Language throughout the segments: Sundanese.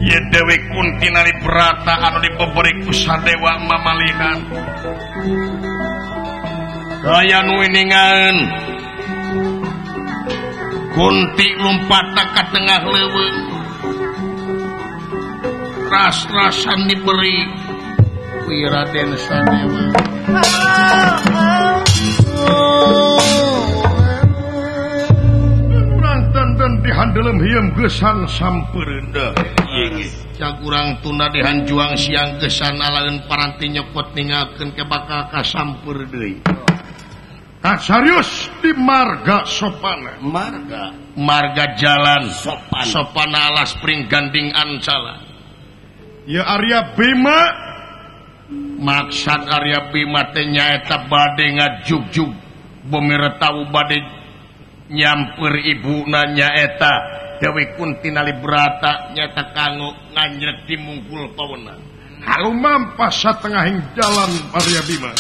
Ye Dewi Kunti Nalibrata anu dibeberi ku Sadewa mamalihan. Kaya nu iningan Kunti lompatna ka tengah leuweung. Ras-rasan diberi ku Raden Sadewa. Urang dan dihandelem hiem gesan sampereunda. Cag urang tunda dihanjuang siang gesan alaeun paranti nyokot ninggalkeun ke bakal kasamper deui. Serius di marga sopana. Marga marga jalan sopan. Sopana alas pring ganding ancala. Ya Arya Bima maksad Arya Bima teh nyaeta bade ngajugjug bumi retawu bade nyamper ibuna nyaeta Dewi Kunti Nalibrata nyaeta kanggo nganjrek di mungkul pawenang. Halumampas satengahing jalan Arya Bima.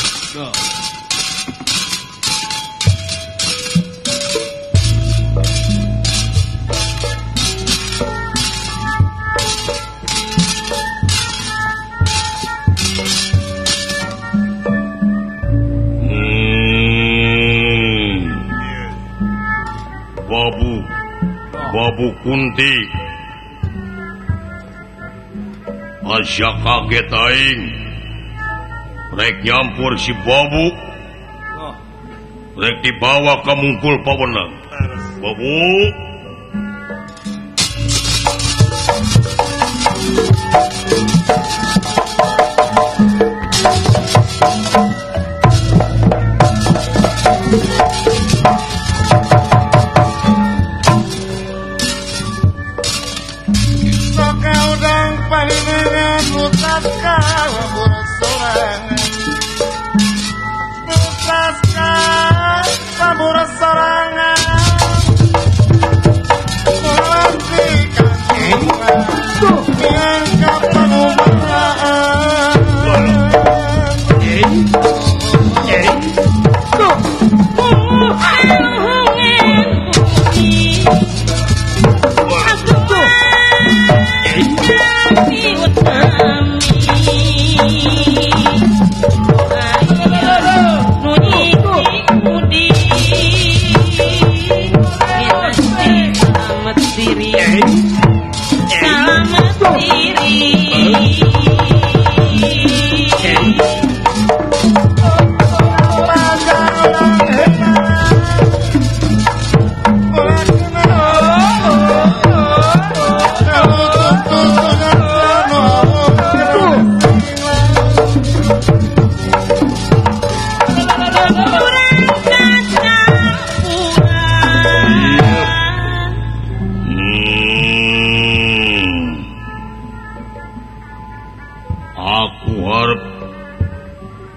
Babu Kunti asya kaget aing rek nyampur si Babu rek dibawa ke mungkul pawenang. Babu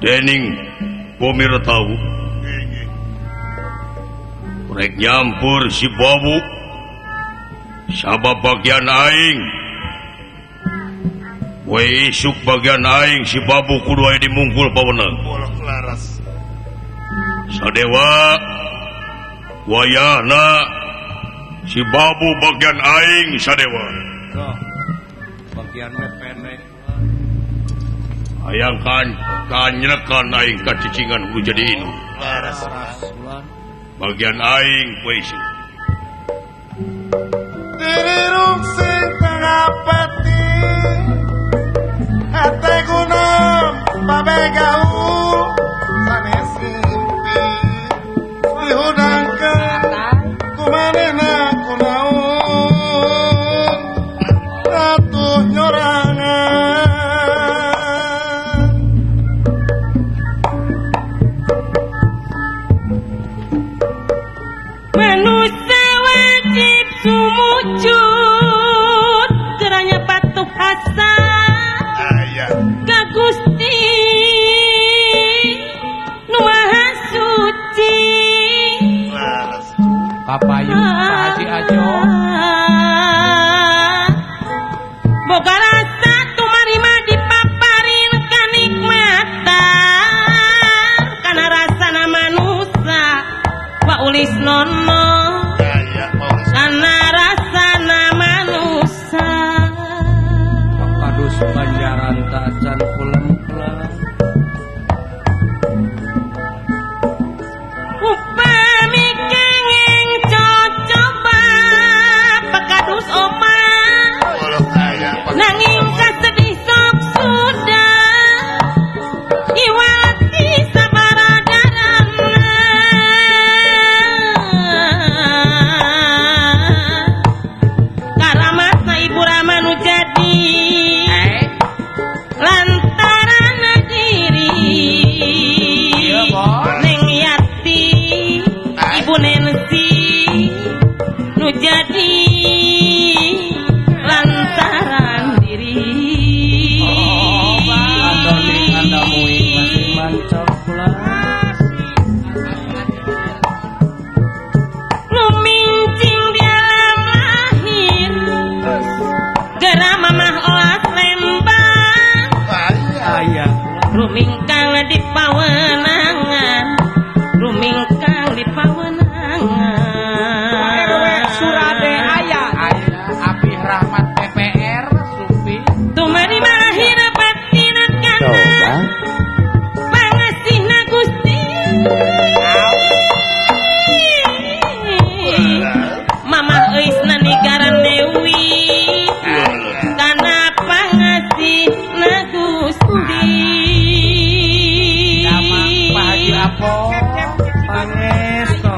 dening Bomir tahu rek nyampur si Babu sabab bagian aing we isuk bagian aing si Babu kudu aya di mungkul pawenang. Sadewa wayahna si Babu bagian aing sadewa bagian pendek hayang kan kanyerekan aing kacicingan kudu jadi inu. Bagian aing poe isuk. Dirirung sing tengah peti hate gunung pabegahu sanes mimpi dihudangkeun kumanehna kunaon ratuh nyorangan. Manusia wajib sumujud geranya patuh hasan ka Gusti nu Maha Suci. Kapayu Pak Haji Ajo. Boga rasa tumarima dipaparin kanikmatan kana rasana manusa wa ulis nono kana rasana manusa Kadus Banjaran tacan kulemplang upami kenging cocoba pekadus oma nanging kasedih sok sudah iwati sabaradarana karamatna ibu Rama nu jadi lantaran diri Neng Yati ibu Nensi nu jadi lantaran diri. Lumincing di alam lahir geura mamah olas lembang rumingkang di pawenangan rumingkang di pawenangan RW Surade aya Abi Rahmat PPR Supi tumari mahir batin kana pangasihna Gusti Mamah eusna nigaran Dewi kana pangasihna Gusti Damang Pak Haji Apo Pangesto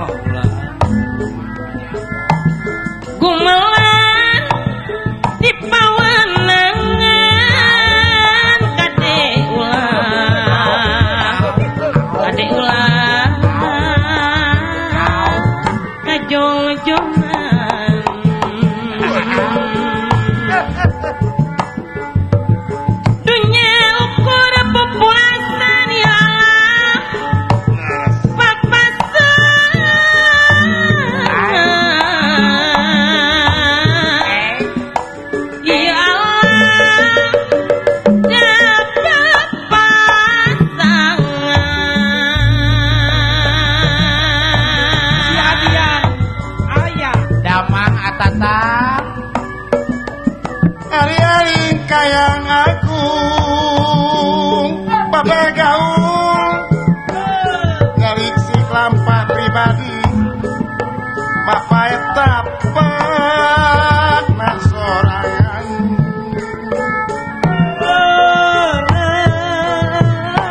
gumelan di pawenangan kade ulah kade ulah kajongjongan dunya ukur pupulasan ya Allah papasan ya Allah dapat pasangan Si Adian aya Damang Atata Ari-aring kayang agung babegaul ngariksik lampah pribadi mapae tapak na sorangan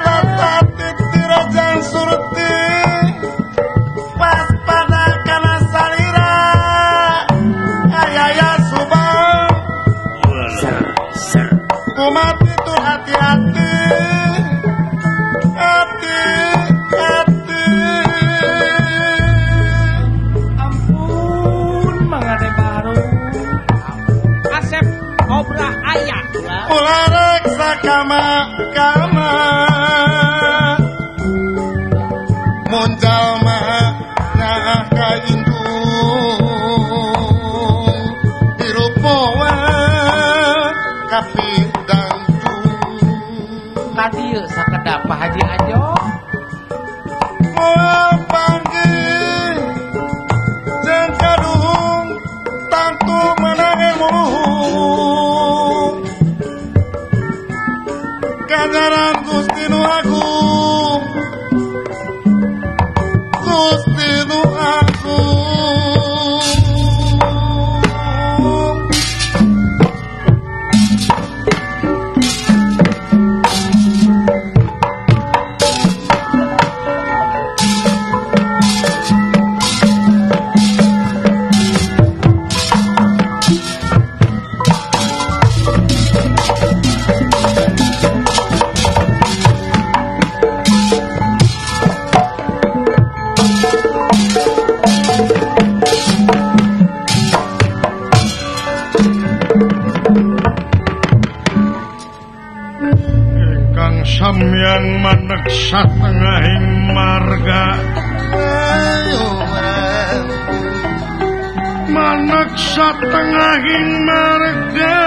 tata titirajan surti pas pada kana salira ayaya subang kumati tur hati-hati hati-hati ampun mangane baru Asep Kobra aya ulah reksa kama kama mun jalma nyaah ka indung hirup moal kapidangtung Tadi sakedap Pak Haji Ajo moal panggih jeung kaduhung tangtu menang ilmu ganjaran Gusti nu Agung Gusti nu Agung. Ingkang samyang manek satengahing marga manek satengahing marga.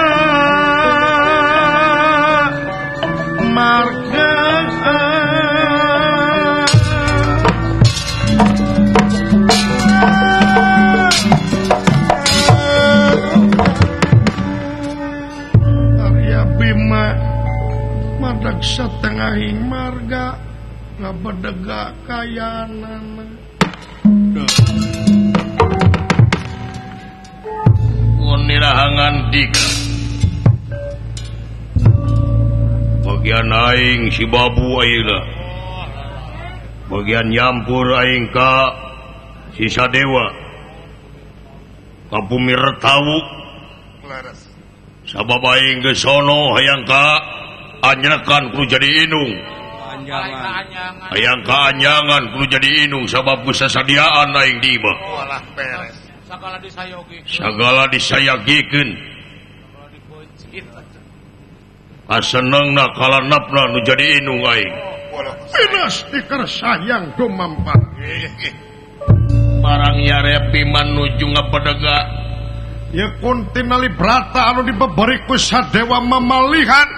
marga. Arya Bima madak satengahing marga ngabedega kayanana. Nirahangan dika bagian aing si babu ayeuna, bagian nyampur aing ka si Sadewa ka Bumi Retawu. Sabab aing geus sono hayang ka anyekan kudu jadi inung, hayang ka anyangan kudu jadi inung sabab geus sasadiaan aing di imah. Sagala disayagikeun kasenengna kalanapna nu jadi inung aing. Pinas dikersayang dumampar. Barang yare Bima nuju ngapedega ya kuntinali brata anu dibeberi ku Sadewa mamalihan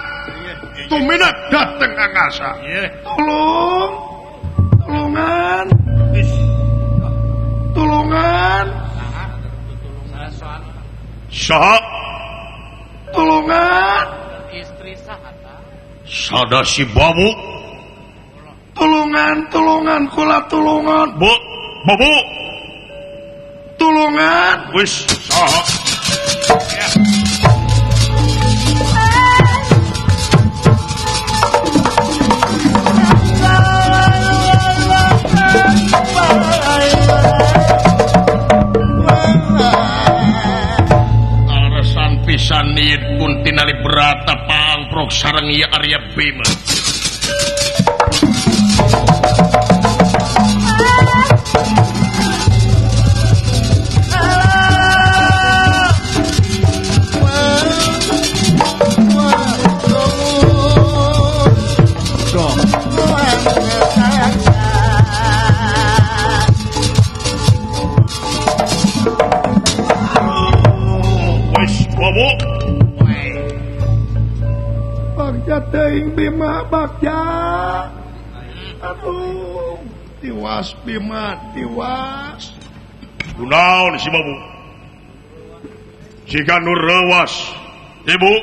tuminak dateng angasa. Tolong, tulungan, tulungan. Saha tulungan istri saha sada si babu tulungan tulungan kula tulungan bu babu tulungan wis saha. Pisan niit kuntinali brata pangprok sareng ieu Arya Bima. Bagja teuing Bima bagja. Aduh, tiwas Bima tiwas. Kunaon si babu? Jika nu reuwas, ibu.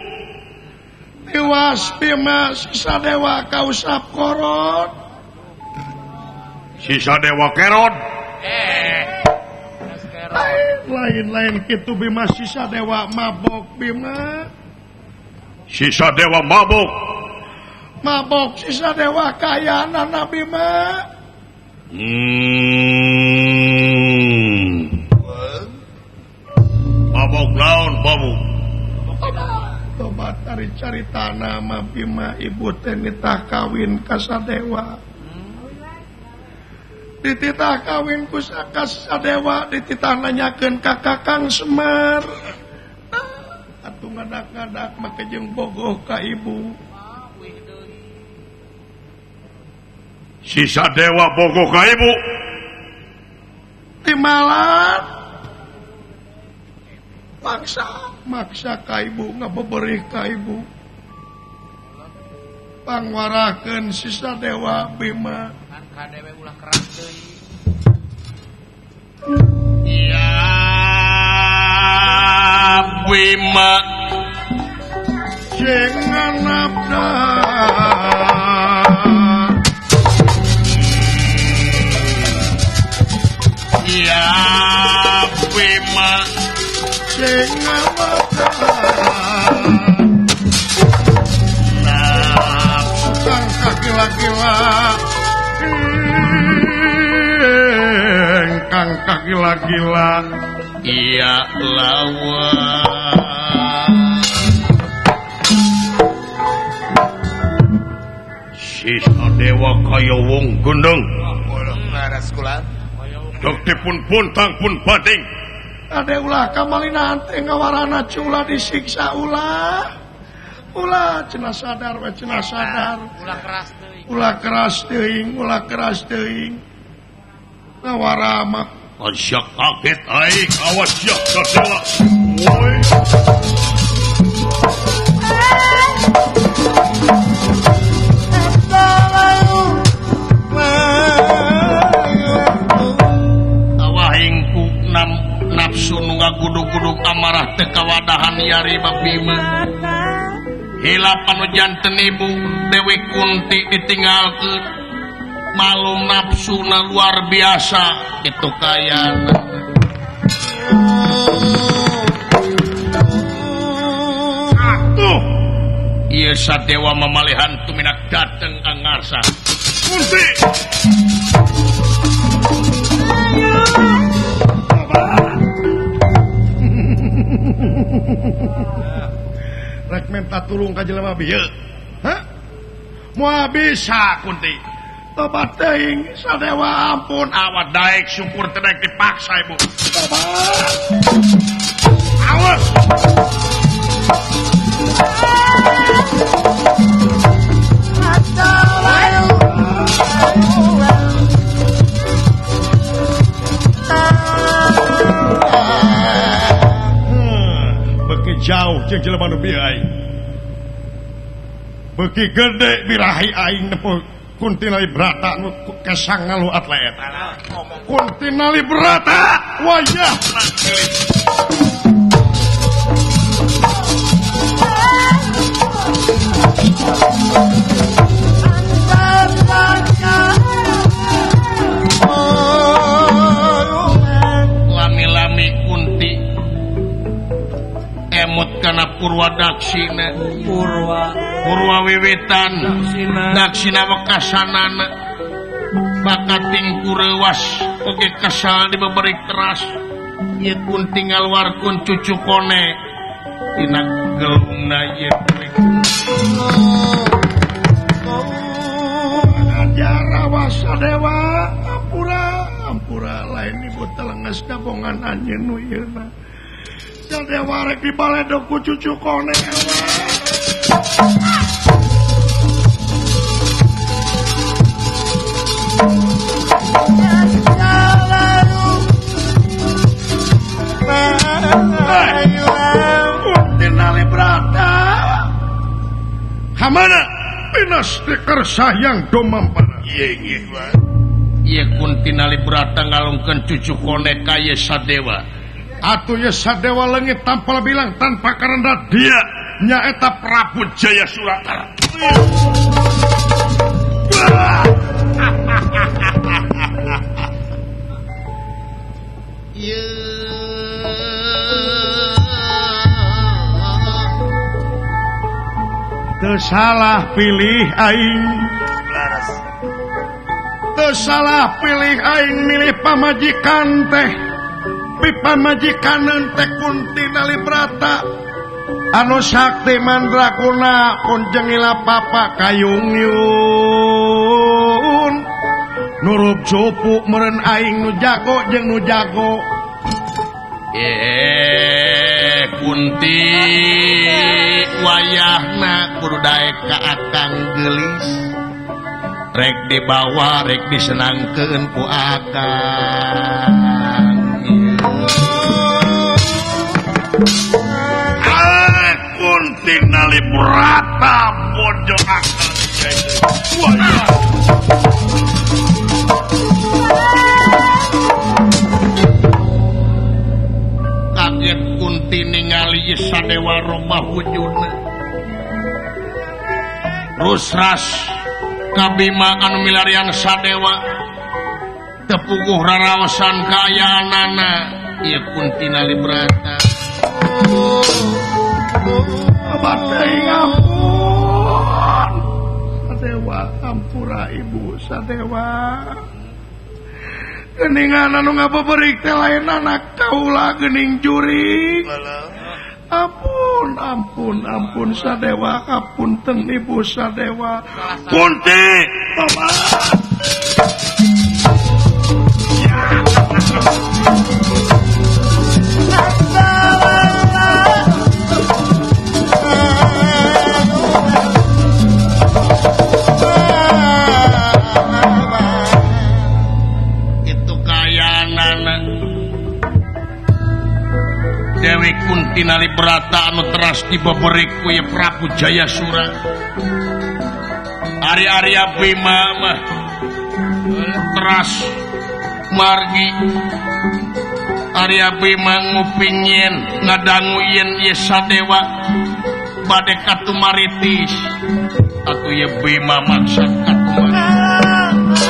Tiwas Bima sisa dewa kausap korot. Sisa dewa kerod. Lain-lain kitu Bima sisa dewa mabok Bima. Sisa dewa mabok. Mabok sisa dewa kayanana Bima. Mabok naon babu? Tobat ari caritana mah Bima ibu teh nitah kawin ka Sadewa. Dititah kawin ku Sadewa dititah nanyakeun ka Kakang Semar. Atuh ngadak-ngadak make jeung bogoh ka ibu. Si Sadewa bogoh ka ibu. Timalan maksa maksa ka ibu ngabeberih ka ibu. Pangwarakeun si Sadewa Bima. Kadewe ulah keras deui. Ya Bima jeung nabda Ya Bima jeung nabda Nah, kaki-laki-la Kang kagila-gila iya lawan si Sadewa kaya wong gendeng dek pun puntang pun bading ade ulah kamalina teh ngawarana cula disiksa ulah ulah cenah sadar we cenah sadar ulah keras teuing ulah keras teuing ulah keras teuing ngawarama Asya kaget aing awas ya Sadewa woi Parah teu kawadahan yari Bima. Hilap anu janten ibu Dewi Kunti ditinggalkeun. Malum nafsuna luar biasa itu kayana. Atuh ieu Sadewa mamalihan tuminak dateng angarsa. Kunti. Rek menta tulung ka jelema bieu. Hah? Moal bisa Kunti. Tobat teuing Sadewa ampun awat daek syukur teu daek dipaksa ibu. Tobat. Awas. Beuki jauh jeung jelema nu bieu aing. Beuki gede birahi aing nempo Kunti Nalibrata nu kesang ngalu atlet. Kunti Nalibrata wayah lami-lami Kunti emut kana Purwadaksina. Purwa wiwitan Daksina wekasanana bakating kurewas oge kesal dibeberi keras ieu Kunti ngaluarkeun cucu kone tina gelungna ieu Jarawa Sadewa ampura ampura lain ibu telenges dabongan anjeun nu ieuna Sadewa rek dibaledog ku cucu kone. Kunti Nalibrata kamana pinas dikersa yang domampana. Ieu Kunti Nalibrata ngalungkeun cucu kone ka ye Sadewa. Atuh ye Sadewa leungit tanpa bilang tanpa karena dia nyaeta Prabu Jaya Suratara. Teu salah pilih aing. Teu salah pilih aing milih pamajikan teh. Pamajikan teh Kunti Nalibrata anu sakti mandrakuna kunjengila papa kayungyun nurup cupu meureun aing nu jago jeung nu jago. Kunti wayahna kudu daek ka akang geulis rek dibawa rek disenangkeun ku akang. Kunti Nalibrata bojo akang wayah. Kaget Kunti ningali Sadewa robah wujudna. Rusras kabima anu milarian Sadewa tepuguh raraosan kaayaanana ieu Kunti Nalibrata. Abateuing ampun Sadewa ampura ibu Sadewa. Geningan anu ngabeberik teh lain anak kaula geuning jurig. Ampun ampun ampun Sadewa apunten ibu Sadewa. Kunti tobat. Dewi Kunti Nalibrata anu teras dibeberik ku ye Prabu Jayasura. Ari-ari Bima mah teras margi Ari Bima nguping yen ngadangu yen ye Sadewa bade katumaritis atuh ye Bima maksa katumaritis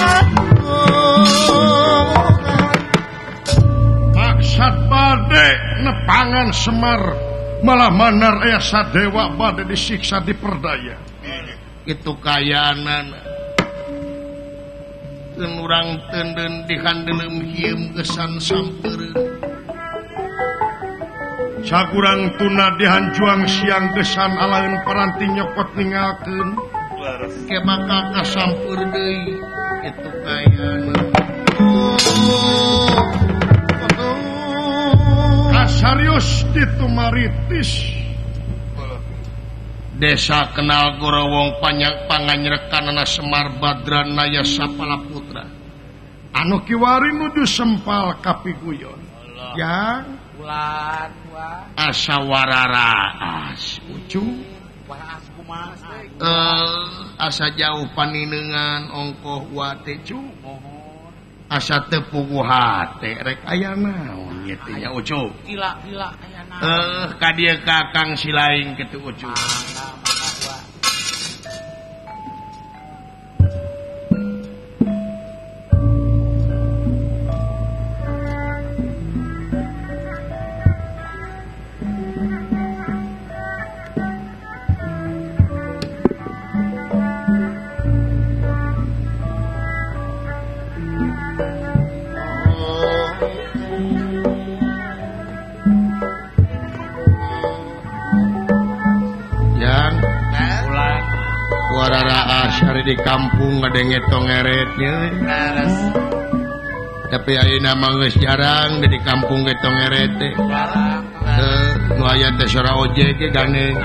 maksad bade nepangan Semar malah manar aya Sadewa bade disiksa diperdaya itu kayanan urang tenden dihandelem hieum gesan sampereun sakurang tuna dihanjuang siang gesan alaeun paranti nyokot ningalkeun ke bakal kasampeur deui itu kayana kasarius ditumaritis desa kenal Gorowong panganyrekanana Semar Badranaya Sapala Putra anu kiwari nuju sempal kapiguyon yang ulan wa asa wararaas ucu asa jauh paninengan ongkoh wate cu asa teu puguh hate rek aya naon ieu teh nya ucu gila-gila aya naon ka dieu ka Kang Silaing kitu ucu. Di kampung ngadenge tongeretnya tapi ayeuna mah geus jarang di kampung ge tongeret teh nu aya teh sora ojek ge gandeng.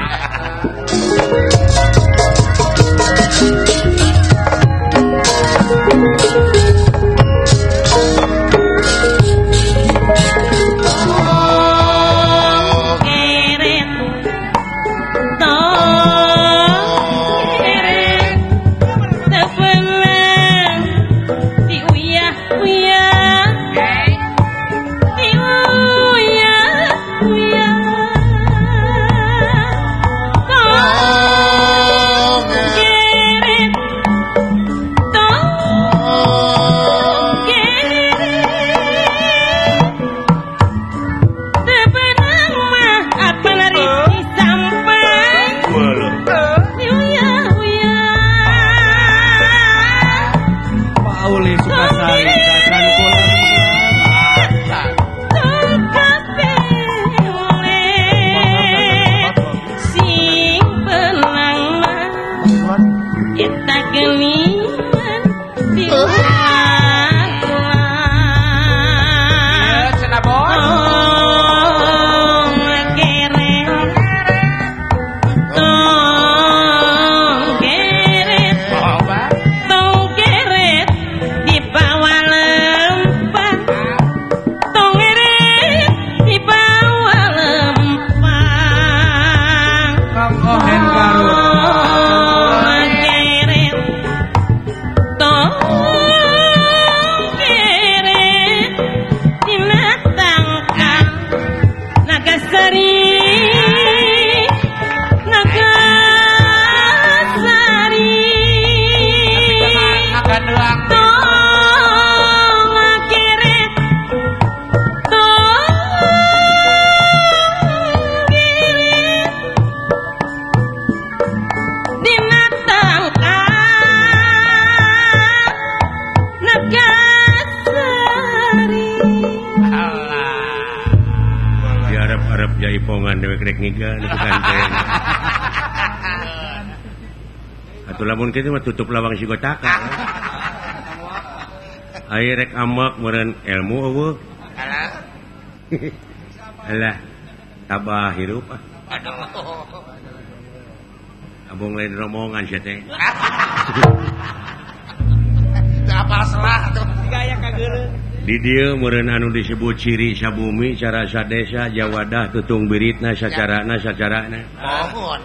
Atuh lamun kitu mah tutup lawang sigotaka. Ai rek amak meureun ilmu eueuh. Alah. Tabah hirup ah. Abong lain rombongan sia teh. Teu apal selah atuh gaya kageureuh. Di dieu meureun anu disebut ciri sabumi carasa desa jawadah tutung biritna sacarana sacarana. Mohon.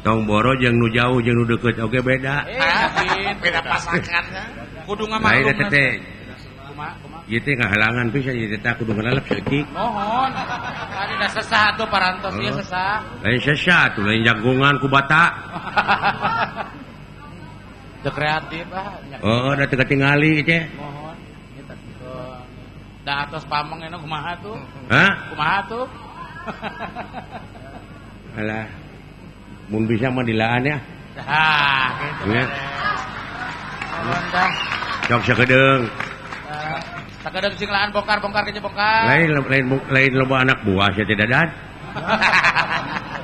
Tong boro jeung nu jauh jeung nu deukeut oge beda. Beda pasakan. Kudu ngamaklumna. Lain teh. Ieu teh ngahalangan pisan ieu teh kudu ngalep saeutik. Mohon. Tadi da sesah tuh parantos ieu sesah. Lain sesah tuh lain jagongan ku bata. Teu kreatif ah. Oh, da teu katingali teh. Mohon. Eta da atos pameng anu kumaha tuh? Hah? Kumaha tuh? Alah. Mun bisa mah dilaan ya. Dah, gitu. Ya. Mohon dah. Sok sakedeung. Sakedeung sing laan bongkar-bongkar ke bongkar. Lain loba anak buah sia teh dadan.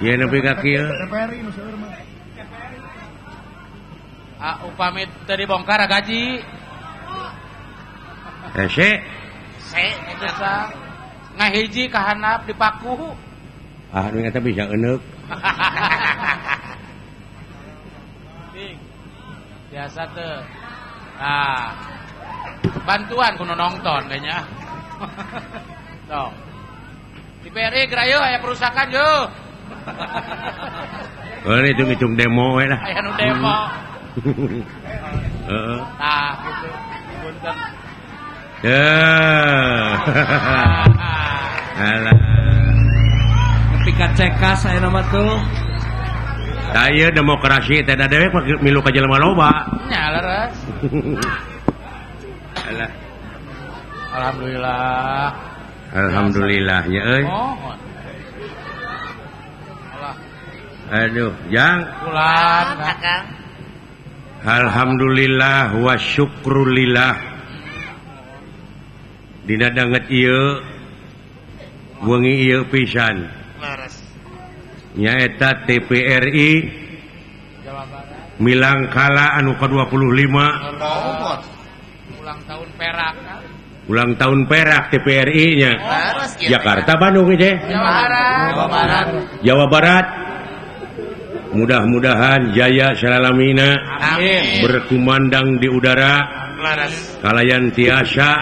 Ieu nepi ka kieu. TPRI nu seueur mah. Ah, upami teu dibongkar gaji. Hese. Se itu sa. Ngahiji ka handap dipaku. Ah, nu eta bisa eneuk. Ding. Biasa teu. Nah. Bantuan kudu nonton kayaknya. Tuh. Di PRI gerayo aya kerusakan yo. Oh, hitung-hitung demo we lah. Aya nu demo. Heeh. Tah gitu. Punten. Alah. Nepi ka cekas aya mah tuh. Tah ieu demokrasi teh da dewek milu ka jelema loba. Nya leres. Alah. Alhamdulillah. Alhamdulillah nya euy. Mohon. Alah. Aduh, jang. Pulang, Akang. Alhamdulillah wa syukrulillah. Dina danget ieu wengi ieu pisan. Leres. Nyaeta TPRI Jawa Barat. Milangkala anu ka-25. Mohon. Ulang tahun perak. Ulang tahun perak TPRI nya. Jakarta Bandung teh. Jawa Barat. Jawa Barat. Jawa Barat. Mudah-mudahan jaya salalamina. Amin. Berkumandang di udara. Leres. Kalayan tiasa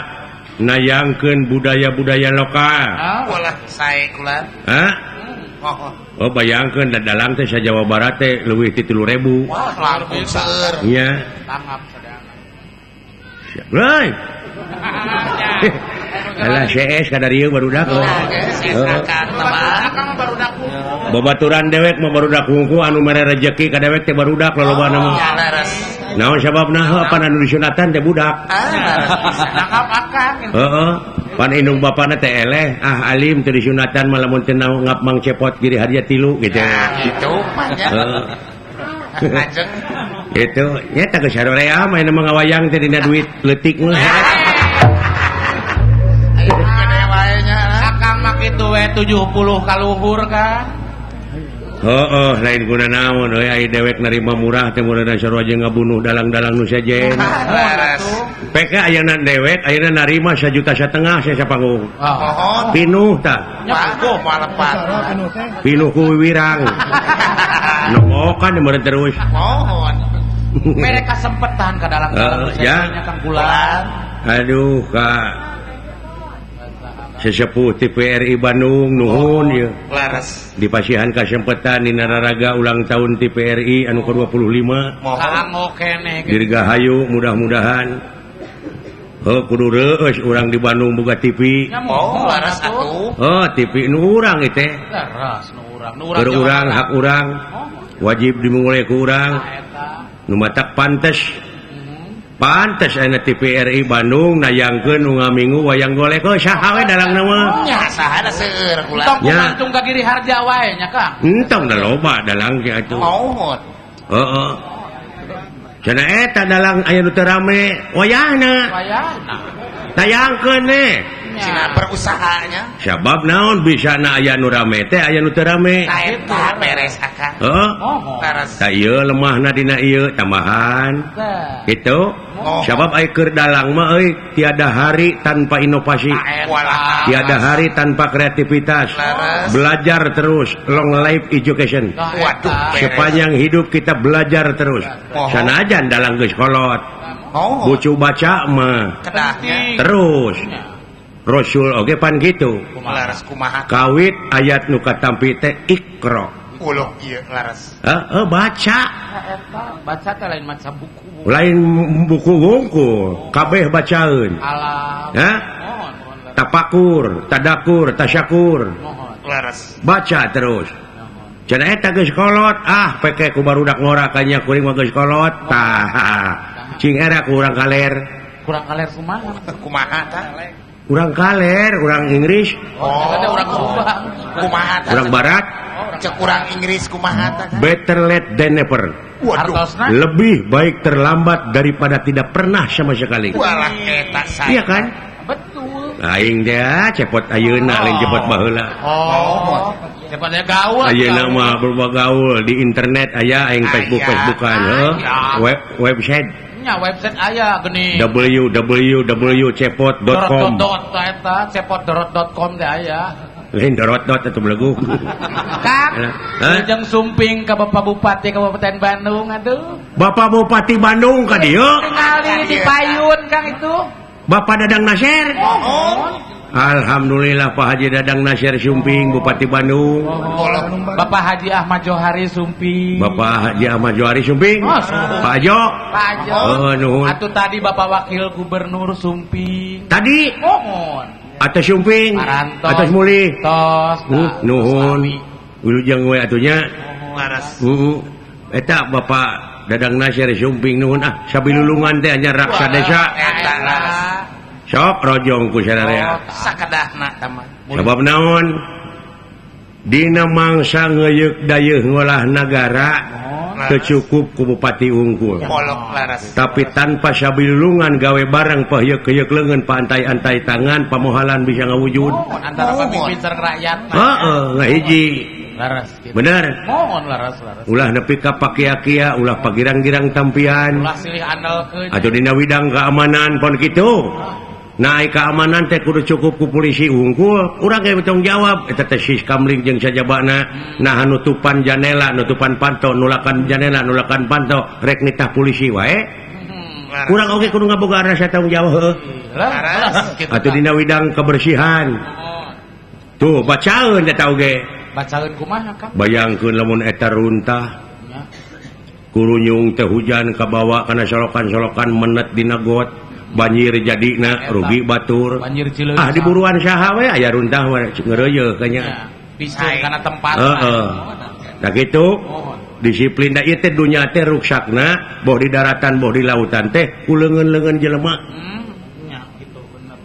nayangkeun budaya-budaya lokal. Ulah sae kula. Hah? Oh. Oh, bayangkeun da dalang teh sa Jawa Barat teh leuwih ti 3.000. Wah, langkung seueur. Nya. Tangap sadayana. Heuy. Alah CS kadarieu barudak. Babaturan dewek mah barudak hungku anu mere rejeki ka dewek teh barudak lolobana mah. Naon sababna heuh pan anu disunatan teh budak. Nangkap akang. Heeh. Pan indung bapana teh eleh, ah alim teu disunatan mah lamun teu ngap mang cepot giri hadiah 3 gitu. Gitu mah nya. Heeh. Itu nya teh geus sarorea mah mah ngawayang teh dina duit leutik mah. Akang mah kitu we 70 kaluhur kan. Heeh, lain guna naon euy ai dewek narima murah teh meureun sarua jeung ngabunuh dalang-dalang nu sejen. PK ayeuna dewek ayeuna narima 1,5 juta saya sapanggung. Mohon. Pinuh tah. Moal lepat. Pinuh ku wiwirang. Nongokan meureun terus. Mohon. Mereka sempetan ka dalang-dalang nu sejen nya Kang Bulan. Aduh, Kak. Sesepuh TPRI Bandung nuhun ieu. Leres. Dipasihan kasempetan dina raraga ulang tahun TPRI anu ke-25. Kaanggo keneh. Dirgahayu mudah-mudahan. Heuh kudu reueus urang di Bandung boga TV. Oh, leres atuh. Oh, TV nu urang ieu teh. Leres nu urang. Nu urang urang hak urang. Wajib dimulai ku urang. Nu matak pantes. Pantes ayeuna TPRI Bandung nayangkeun nu ngaminggu wayang golek oh saha we dalang mah. Nya saha da seueur kula. Tong kumantung ka Giri Harja wae nya Kang. Entong da loba dalang ge atuh. Mohon. Heeh. Cenah eta dalang aya nu teu rame wayahna. Wayahna. Tayangkeun we. Cina berusahanya. Sabab naon bisa na aya nu rame teh aya nu teu rame. Tah eta beres akang. Heeh. Beres. Tah ieu lemahna dina ieu tambahan. Gitu. Sabab ai keur dalang mah euy tiada hari tanpa inovasi. Tiada hari tanpa kreativitas. Belajar terus, long life education. Waduh. Sepanjang hidup kita belajar terus. Sanajan dalang geus kolot. Bucu baca mah terus. Rasul oge pan gitu. Kawit ayat nu katampi teh Iqra. Uloh ieu laras. Heeh, baca. Baca teh lain maca buku. Lain buku wungkul, kabeh bacaeun. Alam. Hah? Tapakur, tadakur, tasyakur. Laras. Baca terus. Cenah eta geus kolot, ah peke ku barudak ngora kanya kuring mah geus kolot. Tah. Cing era ku urang kaler. Kurang kaler kumaha? Kumaha tah? Urang kaler, urang Inggris. Oh, urang Subang. Kumaha tah? Urang barat. Cek urang Inggris kumaha tah? Better late than never. Waduh. Lebih baik terlambat daripada tidak pernah sama sekali. Walah eta saya. Iya kan? Betul. Aing teh cepot ayeuna lain cepot baheula. Oh. Cepotnya gaul. Ayeuna mah berubah gaul di internet aya aing Facebook Facebookan heuh. Website. Nya website aya geuning. www.cepot.com. Eta cepot.com teh aya. Lain dorot dot atuh belegu. Kang, jeung sumping ka Bapak Bupati Kabupaten Bandung aduh. Bapak Bupati Bandung ka dieu. Tingali di payun Kang itu. Bapak Dadang Nasir. Oh. Alhamdulillah Pak Haji Dadang Nasir Sumping Bupati Bandung. Bapak Haji Ahmad Johari Sumping. Bapak Haji Ahmad Johari Sumping. Oh, Pak Ajo. Pak Ajo. Oh, nuhun. Atuh tadi Bapak Wakil Gubernur Sumping. Tadi? Mohon. Atas Sumping. Atas Mulih. Tos. Nuhun. Wilujeng we atunya. Laras. Eta Bapak Dadang Nasir Sumping nuhun ah sabilulungan teh nya raksa desa. Eta laras. Sok rojong ku sararea. Sakedahna tah mah. Sabab naon? Dina mangsa ngeuyeuk dayeuh ngolah nagara teu cukup ku bupati unggul. Tapi tanpa sabilulungan gawe bareng pehyeuk-hyeuk leungeun paantai-antai tangan pamohalan bisa ngawujud. Antara pemimpin sareng rakyat. Heeh, ngahiji. Laras gitu. Bener. Mohon laras laras. Ulah nepi ka pakia-kia, ulah pagirang-girang tampian. Ulah silih andalkeun. Atuh dina widang keamanan pon kitu. Nah, keamanan teh kudu cukup ku polisi unggul. Urang ge tanggung jawab eta teh siskamling jeung sajabana. Nah, nutupan janela, nutupan panto, nulakan janela, nulakan panto, rek nitah polisi wae. Urang oge kudu ngabogaan rasa tanggung jawab heuh. Laras. Atuh dina widang kebersihan. Tuh, bacaeun eta oge. Bacaeun kumaha Kang? Bayangkeun lamun eta runtah. Kurunyung teh hujan kabawa kana solokan-solokan menet dina got, banjir jadina rugi batur. Banjir Cileunca. Ah diburuan saha we aya runtah we ngeureuyeuh kanya. Piseun kana tempat. Heeh. Nah kitu disiplin da ieu teh dunya teh ruksakna boh di daratan boh di lautan teh ku leungeun-leungeun jelema. Nya kitu bener.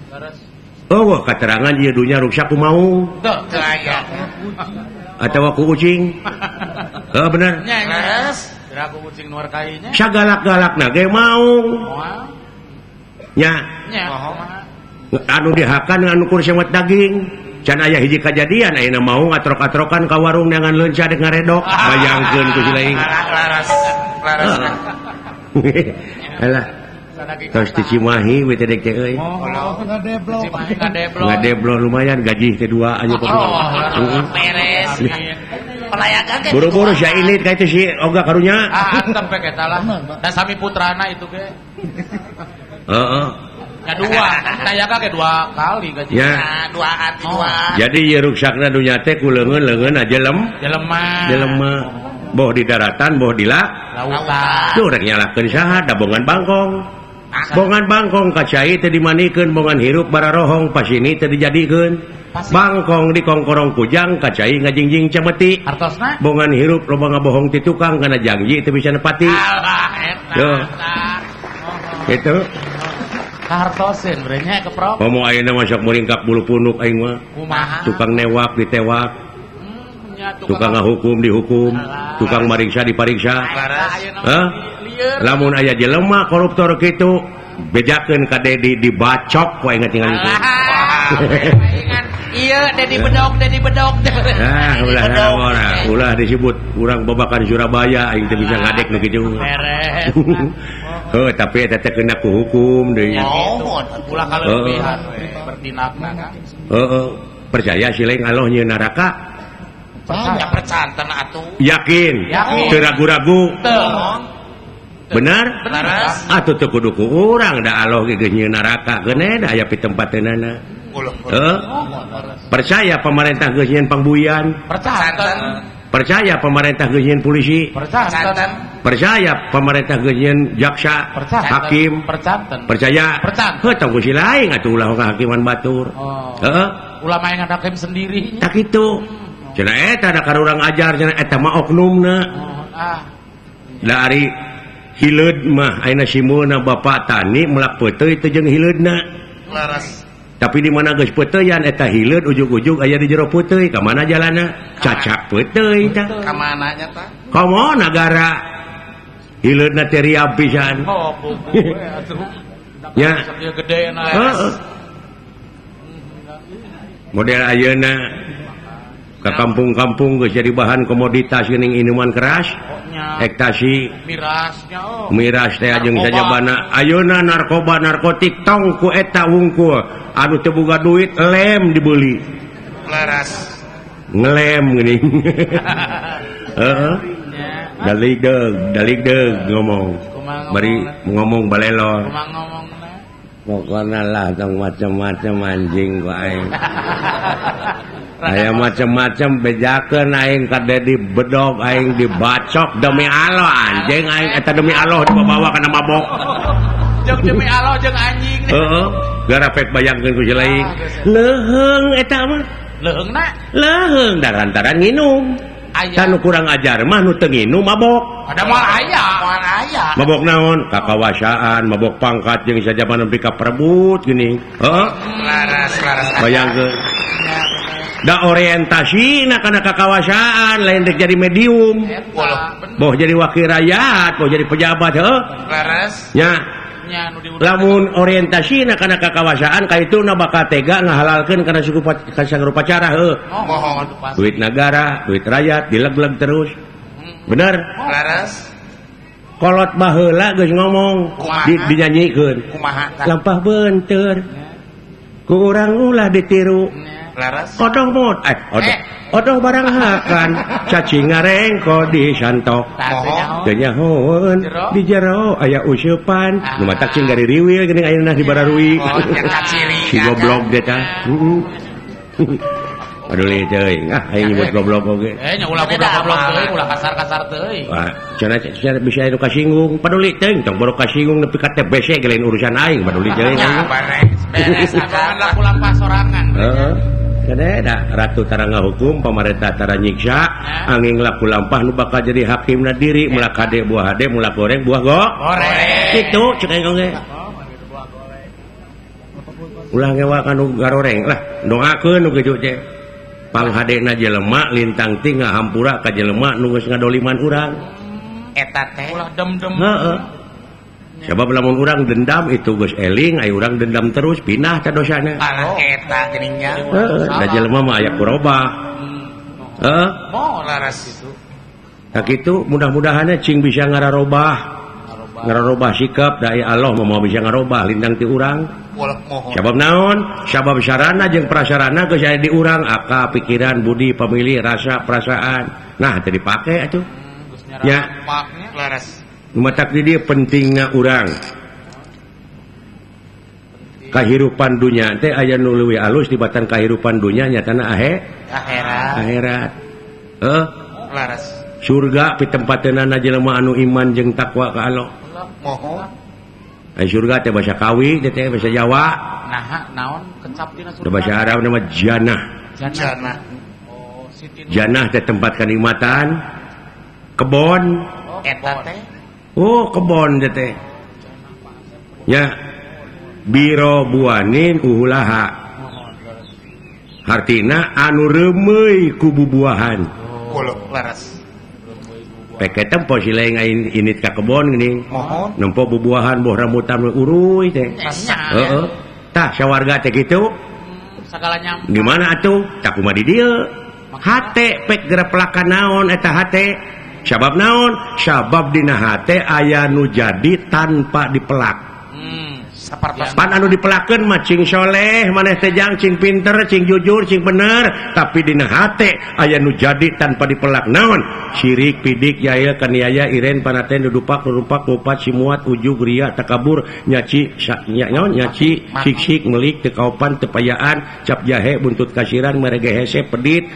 Leres. Oh, keterangan ieu dunya ruksak ku maung. Teu aya. Atawa ku ucing. Heuh bener. Nya leres. Kira ku ucing nu kai nya. Sagalak-galakna ge maung. Nya. Nya. Anu dihakan anu kur sewet daging. Can aya hiji kajadian ayeuna maung atrok-atrokan ka warung neangan leunca dek ngaredok. Bayangkeun ku si lain. Laras. Laras. Alah. Terus di Cimahi we teh dek teh euy. Ngadeblo lumayan gaji teh dua aja beres. Pelayakan ge buru-buru sia ilit ka itu si Oga karunya. Ah antep we eta lah. Da sami putrana itu ge. Heeh. Ya dua, tayaga ge dua kali gaji. Ya, dua ati dua. Jadi ieu ruksakna dunya teh ku leungeun-leungeun aja jelema. Jelema. Boh di daratan, boh di lautan. Tuh rek nyalahkeun saha da bongan bangkong. Bongan bangkong kacai teu dimanikeun, bongan hirup bararohong pasini teu dijadikeun. Bangkong dikongkorong kujang kacai ngajingjing cemeti. Hartosna? Bongan hirup loba ngabohong ti tukang kana janji teu bisa nepati. Alah eta. Itu. Kahartoseun bre nya keprok. Komo ayeuna mah sok muringkak bulu punuk aing mah. Kumaha? Tukang newak ditewak. Tukang ngahukum dihukum, tukang mariksa dipariksa. Hah? Lamun aya jelema koruptor kitu bejakeun ka Dedi dibacok ku aing tinggal itu. Ieu Dedi bedok, Dedi bedok. Ah, ulah ulah disebut urang babakan Surabaya aing teu bisa ngadek nu kitu. Beres. Heuh, tapi eta teh kena ku hukum deui. Ulah kaleubihan we bertindakna. Heeh, percaya si lain Allah nyieun neraka. Percaya percanten atuh. Yakin, teu ragu-ragu. Benar? Atuh teu kudu ku urang da Allah ge geus nyieun neraka geuneh da aya pitempateunana. Heuh. Percaya pemerintah geus nyieun pangbuyan? Percanten. Percaya pemerintah geus nyieun polisi. Percanten. Percaya pemerintah geus nyieun jaksa, hakim. Percanten. Percaya. Percanten. Heuh tong ku si lain atuh ulah hakiman batur. Heeh. Ulah main hakim sendiri. Tak kitu. Cenah eta da karurang ajar cenah eta mah oknumna. Ah. Da ari hileud mah ayeuna simulna bapak tani melak peuteuy teu jeung hileudna. Leres. Tapi di mana geus peuteuyan eta hileud ujug-ujug aya di jero peuteuy ka mana jalanna? Cacak peuteuy tah. Ka mana nya tah? Komo nagara hileudna teh riab pisan. Oh, bubu we atuh. Nya. Sakieu gedena. Heeh. Model ayeuna ka kampung-kampung geus jadi bahan komoditas geuning minuman keras, ekstasi, mirasnya oh. Miras teh jeung sajabana. Ayeuna narkoba narkotik tong ku eta wungkul anu teu boga duit lem dibeli. Leres. Ngelem geuning. Heeh. Dalig deug ngomong. Bari ngomong balelor. Kumaha ngomongna? Pokona lah tong macam-macam anjing ku aing. Aya macam-macam bejakeun aing ka Dedi bedog aing dibacok demi Allah anjing aing eta demi Allah dibawa kana mabok. Jeung demi Allah jeung anjing. Heeh, gara pek bayangkeun ku si lain. Leuheung eta mah. Leuheungna? Leuheung darantaran nginum. Kan kurang ajar mah nu teu nginum mabok. Ada moal aya. Moal aya. Mabok naon? Kakawasaan, mabok pangkat jeung sajabana nepi ka perebut geuning. Heeh. Laras, laras. Bayangkeun. Da orientasi na kana kakawasaan lain dek jadi medium. Boh jadi wakil rakyat, boh jadi pejabat heuh. Laras. Nya. Lamun orientasi na kana kakawasaan ka itu na bakal tega ngahalalkeun kana suku upacara heuh. Duit negara, duit rakyat dileg-leg terus. Bener? Laras. Kolot baheula geus ngomong, dinyanyikeun. Kumaha? Lampah beunteur. Ku urang ulah ditiru. Laras. Odoh mot, odoh barang hakan, cacing ngarengko di santok. Teu nyahoeun di jero aya useupan, nu matak cing gari riwil geuning ayeuna di bararui. Si goblok teh tah. Aduh leuh teuing, ah aing nyebut goblok oge. Nya ulah goblok-goblok teuing, ulah kasar-kasar teuing. Wah, cenah bisa anu kasinggung, paduli teuing tong baru kasinggung nepi ka TBC ge lain urusan aing, paduli teuing. Beres, beres laku lampah sorangan. Heeh. Kada ratu tara ngahukum, pamarentah tara nyiksa, angin laku lampah nu bakal jadi hakimna diri, mulak hade buah hade, mulak goreng buah goreng. Kitu cek aing oge. Ulah ngewa ka nu garoreng lah, doakeun nu kitu teh. Panghadena jelema lintang ti ngahampura ka jelema nu geus ngadoliman urang. Eta teh ulah dem-dem. Heeh. Sebab lamun urang dendam itu geus eling, aya urang dendam terus pindah ka dosana. Alah eta geuning nya. Heeh, da jelema mah aya kurobah. Heeh. Moh laras itu. Tah kitu mudah-mudahanna cing bisa ngararobah. Ngararobah sikap da Allah mah moal bisa ngarobah lintang ti urang. Sabab naon? Sabab sarana jeung prasarana geus aya di urang, akal, pikiran, budi, pamilih, rasa, perasaan. Nah, teu dipake atuh. Ya. Laras. Matak di dieu pentingna urang. Kahirupan dunya teh aya nu leuwih alus dibatan kahirupan dunya nyatana akhirat. Akhirat. Heuh. Laras. Surga pitempateunana jelema anu iman jeung takwa ka Allah. Moho. Ai surga teh bahasa Kawi teh bahasa Jawa. Naha naon kecap dina surga? Bahasa Arab nama janah. Janah. Oh, janah teh tempat kenikmatan. Kebon. Oh, eta teh. Oh, kebon teh. Ya. Biro buanin uhulaha. Hartina anu reumeuy ku bubuahan. Oh, laras. Peke tempo si lain aing init ka kebon geuning. Nempo bubuahan boh rambutan uruy teh. Heeh. Tah sawarga teh kitu. Sagala nyampe. Di mana atuh? Tah kumaha di dieu? Hate pek gereplakan naon eta hate? Sabab naon? Sabab dina hate aya nu jadi tanpa dipelak. Pan anu dipelakeun mah cing soleh, maneh teh jang cing pinter, cing jujur, cing bener, tapi dina hate aya nu jadi tanpa dipelak naon? Sirik, pidik, yail, kaniaya, iren, panaten, dudupak, rurupak, ngupat, simuat, ujug, ria, takabur, nyaci, naon, nyaci, siksik, melik, teu kaopan, teu payaan, cap jahe, buntut kasiran, merege hese, pedit.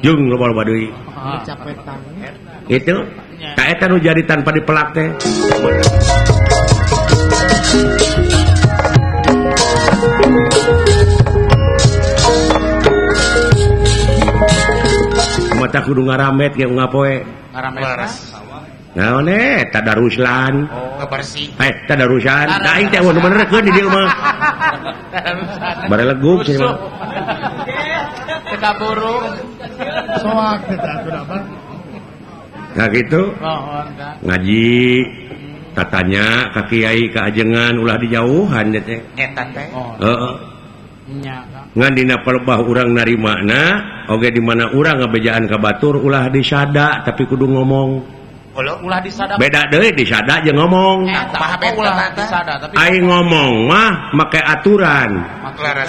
Jeung loba-loba deui. Itu ka eta nu jadi tanpa dipelak teh. Mata kudu ngaramet ge ngapoe. Ngaramet. Naon tadaruslan. Oh, bersih. Tadarusan. Da aing teh eueuh nu benerkeun di dieu mah. Barelegug cenah mah. Teu kaburu. Soak teh atuh da mah. Nah gitu. Ngaji tatanya ka kiai ka ajengan ulah dijauhan teh. Eta teh. Heeh. Ngan dina palebah urang narimana oge di mana urang ngabejaan ka batur ulah disada tapi kudu ngomong. Ulah disada. Beda deui disada jeung ngomong. Ulah disada tapi aing ngomong mah make aturan,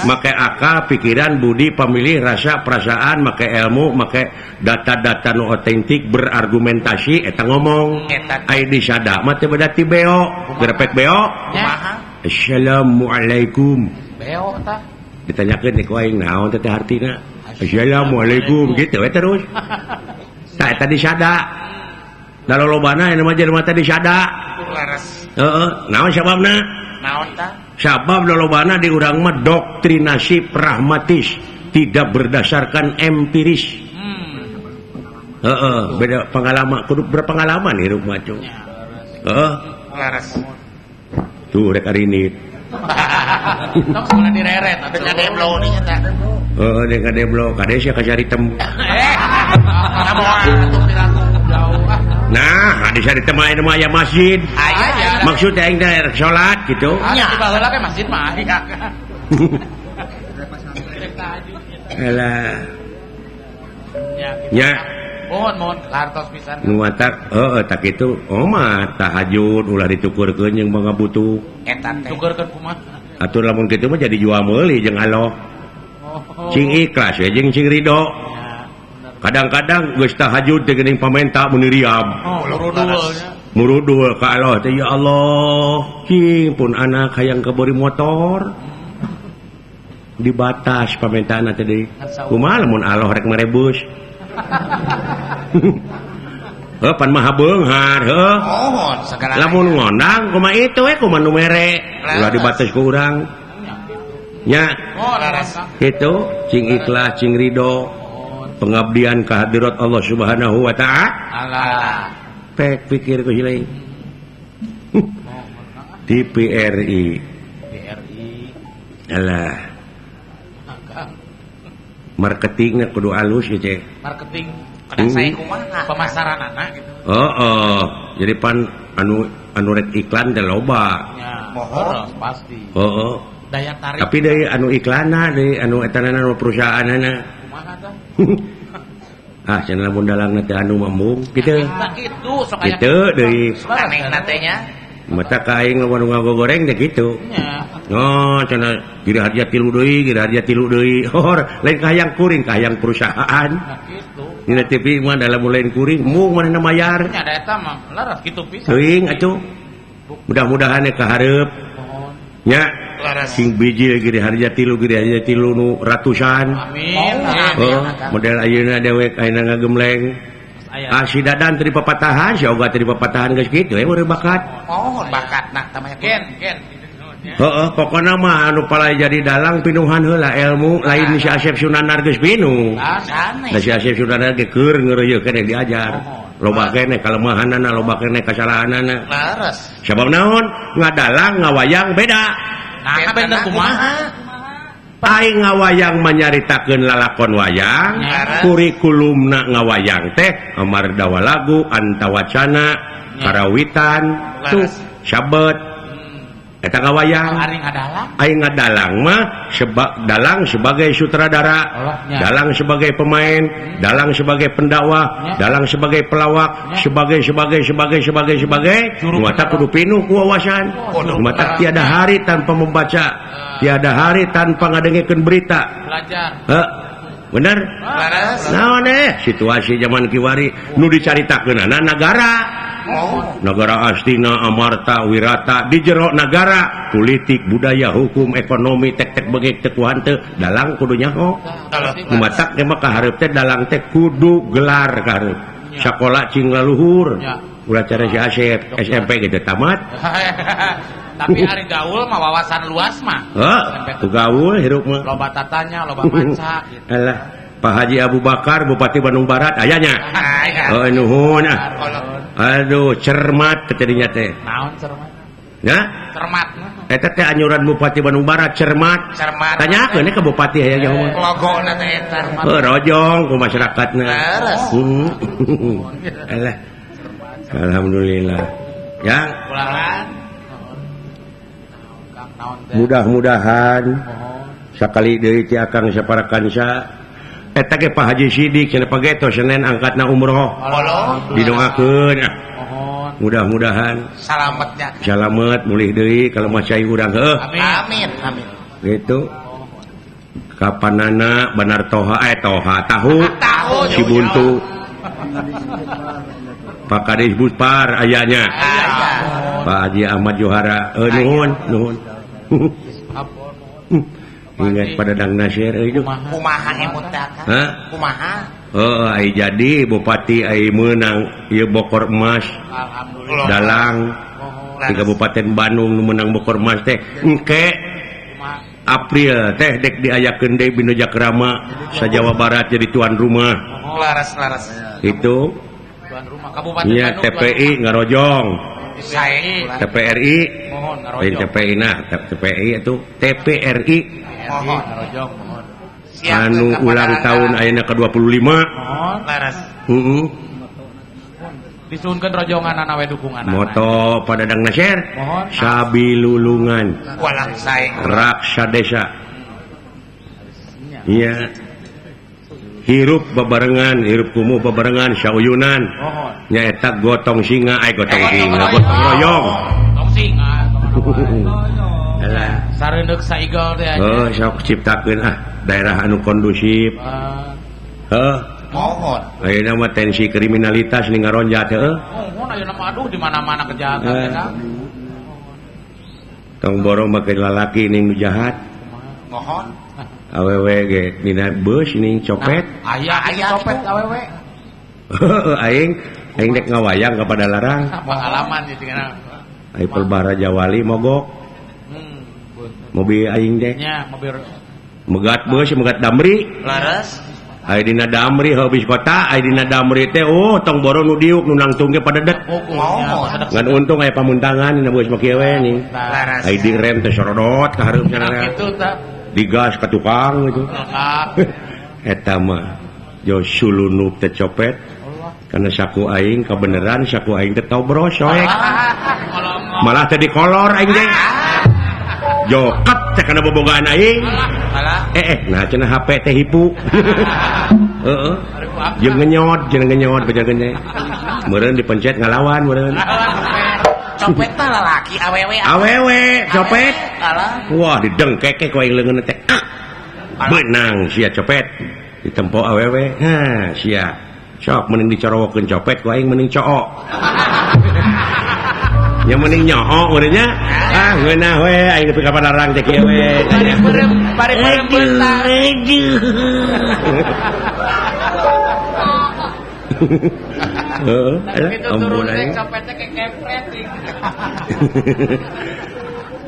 make akal, pikiran, budi, pamilih, rasa, perasaan, make ilmu, make data-data nu otentik, berargumentasi eta ngomong. Aing disada mah teu beda ti beo, gerepek beo. Assalamualaikum. Beo tah. Ditanyakeun ku aing naon teh hartina. Assalamualaikum gitu we terus. Tah eta disada. Da lolobana anu mah jelema teh disada. Leres. Heeh, naon sababna? Naon tah? Sabab lolobana di urang mah doktrinasi pragmatis, tidak berdasarkan empiris. Heeh, beda pengalaman, kudu berpengalaman hirup mah cuy. Heeh. Leres. Tuh rek arinit. Tong sekolah direret atuh. Kadeblo nih eta. Heeh, deuk kadeblo, kade sia kasaritem. Kaboan atuh piraku jauh. Nah, di saritem mah aya aya masjid. Aya. Maksud aing teh rek salat gitu. Nya baheula ke masjid mah aya. Alah. Nya. Mohon mohon hartos pisan. Nu matak heeh tak kitu. Oh mah tahajud ulah ditukurkeun jeung pangabutuh. Eta teh. Tukurkeun kumaha? Atuh lamun kitu mah jadi jual meuli jeung Allah. Cing ikhlas we jeung cing ridho. Kadang-kadang geus tahajud teh geuning pamenta mun riam. Oh, murudul. Murudul ka Allah teh ya Allah, cing pun anak hayang kabori motor. Dibatas pamentaanna teh deui. Kumaha lamun Allah rek merebus. Heuh pan maha beunghar heuh. Mohon segala. Lamun ngondang kumaha itu we kumaha nu mere. Ulah dibatas ku urang. Nya. Kitu cing ikhlas cing ridho. Pengabdian kehadirat Allah Subhanahu wa ta'ala. Pek pikir ku hilai. TPRI. Alah. Marketingnya kudu alus ya, Cek. Marketing kada sae kumaha? Pemasaranana gitu. Heeh. Jadi pan anu rek iklan teh loba. Ya, mohon pasti. Heeh. Daya tarik. Tapi deui anu iklanna deui anu etanana anu perusahaanana. Kumaha tah? Ah, cenah lamun dalangna teh anu mambung kitu. Kitu sok aya. Kitu deui. Anehna teh nya. Mata ka aing lamun ngagoreng teh kitu. Nya. Oh, cenah giri harja tilu deui, giri harja tilu deui. Hor, lain kahayang kuring, kahayang perusahaan. Nah, kitu. Dina TV mah dalam lain kuring, mung manehna mayar. Nya da eta mah laras kitu pisan. Teuing atuh. Mudah-mudahan ka hareup. Nya. Sing bijil giri harja tilu nu ratusan. Amin. Oh, model ayeuna dewek ayeuna ngagemleng. Ah si Dadan teu dipapatahan, si Oga teu dipapatahan geus kitu we urang bakat. Oh, bakatna tah mah gen gen. Heeh, pokona mah anu palai jadi dalang pinuhan heula ilmu, lain si Asep Sunanar geus pinuh. Da si Asep Sunanar ge keur ngeureuyeuh keneh diajar. Loba keneh kalemahanana, loba keneh kasalahanana. Leres. Sabab naon? Ngadalang ngawayang beda. Nah, beda kumaha? Aing ngawayang manyaritakeun lalakon wayang, kurikulumna ngawayang teh amardawa lagu, antawacana, karawitan, tuh sabet. Eta ngawayang. Aing ngadalang mah dalang sebagai sutradara, dalang sebagai pemain, dalang sebagai pendakwah, dalang sebagai pelawak, sebagai mata kudu pinuh ku wawasan. Mata tiada hari tanpa membaca, tiada hari tanpa ngadengekeun berita. Belajar. Heuh. Bener? Naon situasi zaman kiwari nu dicaritakeunana nagara. Nagara Astina, Amarta, Wirata di jero nagara, politik, budaya, hukum, ekonomi, tek-tek bengek teu hanteu, dalang kudu nyaho. Matak teh mah kahareup teh dalang teh kudu gelar kahareup. Sakola cing laluhur. Ulah cara si Asep SMP gitu tamat. Tapi ari gaul mah wawasan luas mah. Heuh, gaul hirup mah. Loba tatanya, loba maca gitu. Alah, Pak Haji Abu Bakar Bupati Bandung Barat ayanya. Oh nuhun ah. Aduh, cermat tadinya teh. Naon cermat? Ya? Cermat. Eta teh anyuran Bupati Bandung Barat cermat. Cermat. Tanyakeun ke bupati aya nyaho mah. Logona teh eta. Heuh, rojong ku masyarakatna. Leres. Alah. Alhamdulillah. Ya. Mudah-mudahan sakali deui ti Akang saparakansa eta ge Pak Haji Sidik cenah pageto Senin angkatna umroh. Didoakeun. Mudah-mudahan salametnya. Salamet mulih deui kalau mah cai urang heuh. Amin amin. Gitu. Kapanana Banar Toha Toha tahu. Cibuntu. Pak Kadis Budpar ayanya. Pak Haji Ahmad Johara. Nuhun, nuhun. Ingat pada Dang Nasir euy. Kumaha emut teh? Hah? Kumaha? Heeh, ai jadi bupati ai meunang ieu bokor emas. Alhamdulillah. Dalang di Kabupaten Bandung nu meunang bokor emas teh engke April teh dek diayakeun deui Bina Jakrama sa Jawa Barat jadi tuan rumah. Laras-laras. Itu tuan rumah Kabupaten nya Bandung. TPI ngarojong. Sae. TPRI. Mohon ngarojong. Lain TPI nah, TPI itu TPRI. Mohon ngarojong, mohon. Anu ulang tahun ayeuna ke-25. Mohon. Laras. Heeh. Disuhunkeun rojonganana we dukunganana. Moto pada Dang Nasir. Mohon. Sabilulungan. Walah sae. Raksa desa. Iya. Hirup babarengan, hirup kumuh babarengan sauyunan. Nyaeta gotong singa, ai gotong singa, gotong royong. Gotong singa. Alah, sareundeuk saigel teh aja. Oh, sok ciptakeun ah daerah anu kondusif. Heuh. Mohon. Ayeuna mah tensi kriminalitas ning ngaronjat heuh. Mohon ayeuna mah aduh di mana-mana kejahatan teh. Tong borong make lalaki ning nu jahat. Mohon. Awewe ge dina beus ning copet. Aya aya copet awewe. Heuh aing aing dek ngawayang ka Padalarang. Pengalaman ieu cenah. Ai Pelbara Jawali mogok. Mobil aing teh. Nya mobil megat beus megat Damri. Laras. Ai dina Damri habis kota, ai dina Damri teh oh tong boro nu diuk nu nangtung ge padedet. Ngan untung aya pamuntangan dina beus mah kieu we ning. Laras. Ai direm teh sorodot ka hareup cenah. Kitu tah. Digas ke tukang gitu. Eta mah jo sulunup teh copet. Karena saku aing kebeneran saku aing teh tobros soek. Malah teh dikolor aing teh. Joket teh kana bobogaan aing. Nah cenah HP teh hipu. Heeh. Jeung ngenyot bejakeun teh. Meureun dipencet ngalawan meureun. Copet mah lalaki awewe. Awewe copet. Wah didengkeke ku aing leungeun teh. Beunang sia copet. Ditempo awewe. Hah sia. Sok mending dicorowokeun copet ku aing mending cook. Nya mending nyoo meureun nya. Ah ngeunah we aing nepi ka Padalarang teh kieu we. Bari beureum beutang. Heeh, ampun aing. Copetnya kayak kepret.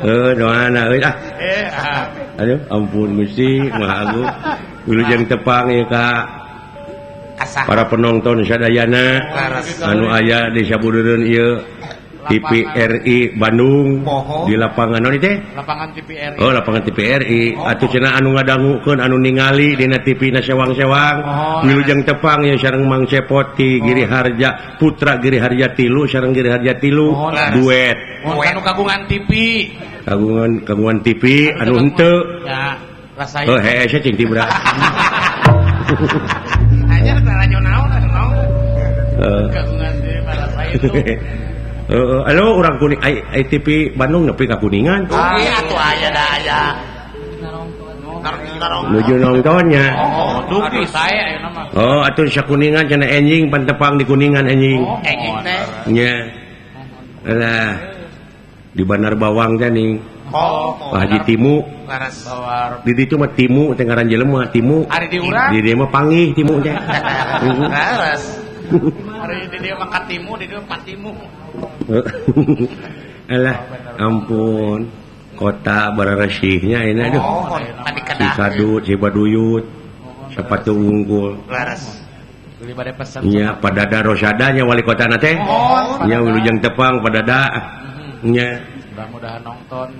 Heuh, doana euy ah. Aduh, ampun Gusti, Maha Agung. Wilujeng tepang ieu ka para penonton sadayana anu aya di sabudureun ieu TPRI Bandung di lapangan naon teh? Lapangan TPRI. Oh, lapangan TPRI. Atuh cenah anu ngadangukeun anu ningali dina TV na sewang-sewang. Wilujeng tepang ieu sareng Mang Cepot ti Giri Harja, Putra Giri Harja 3 sareng Giri Harja 3 duet. Anu kagungan TV. Kagungan TV anu henteu. Ya, rasain. Oh, hese cing tibra. Anjir lalajo naon atuh naon. Kagungan TV rasain. Halo urang kuning ai TV Bandung nepi ka Kuningan. Atuh aya da aya. Nuju nontonnya. Oh, dugi saya ayeuna mah. Oh, atuh sakuningan cenah enjing pantepang di Kuningan enjing. Oh, Enjing teh. Nya. Alah. Di Bandar Bawang teh ning. Oh, Pak Haji Timu. Laras. Bawar. Di ditu mah Timu teh ngaran jelema Timu. Ari di urang. Di dieu mah panggih Timu teh. Laras. Ari di dieu mah katimu, di dieu patimu. Alah, ampun. Kota bararesihnya ini aduh. Oh, Si Kadut, si Baduyut, sepatu unggul. Laras. Beli bade pesen. Nya Padada Rosadanya wali kota na teh. Nya wilujeng tepang Padada. Nya Mudah-mudahan nonton.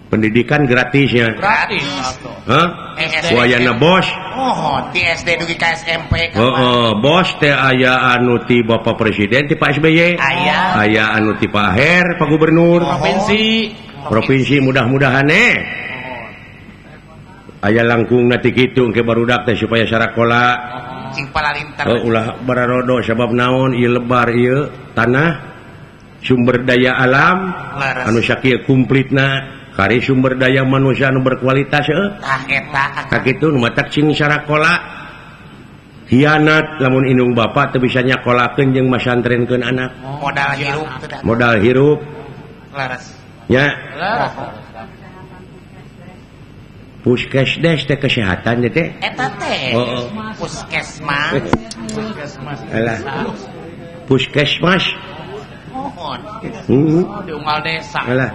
Pendidikan gratisnya. Gratis. Hah? Wayana bos. Oh, di SD dugi ka SMP. Heeh, bos teh aya anu ti Bapak Presiden ti Pak SBY. Aya. Aya anu ti Pak Her, Pak Gubernur. Provinsi. Provinsi mudah-mudahan Aya langkung na ti kitu engke barudak teh supaya sarakola. Cing palalinter. Oh, ulah bararodo sabab naon ieu lebar ieu tanah sumber daya alam Laras. Anu sakieu kumplitna kari sumber daya manusia anu berkualitas Tah eta. Kakitu nu matak cing sarakola hianat lamun indung bapa teu bisa nyakolakeun jeung masantrenkeun anak. Modal hirup teh da. Modal hirup. Laras. Nya. Laras. Puskesdes teh kesehatan teh. Eta teh. Oh, oh. Puskesmas. Puskesmas. Alah. Puskesmas. Mohon. Heeh. Di unggal desa. Alah.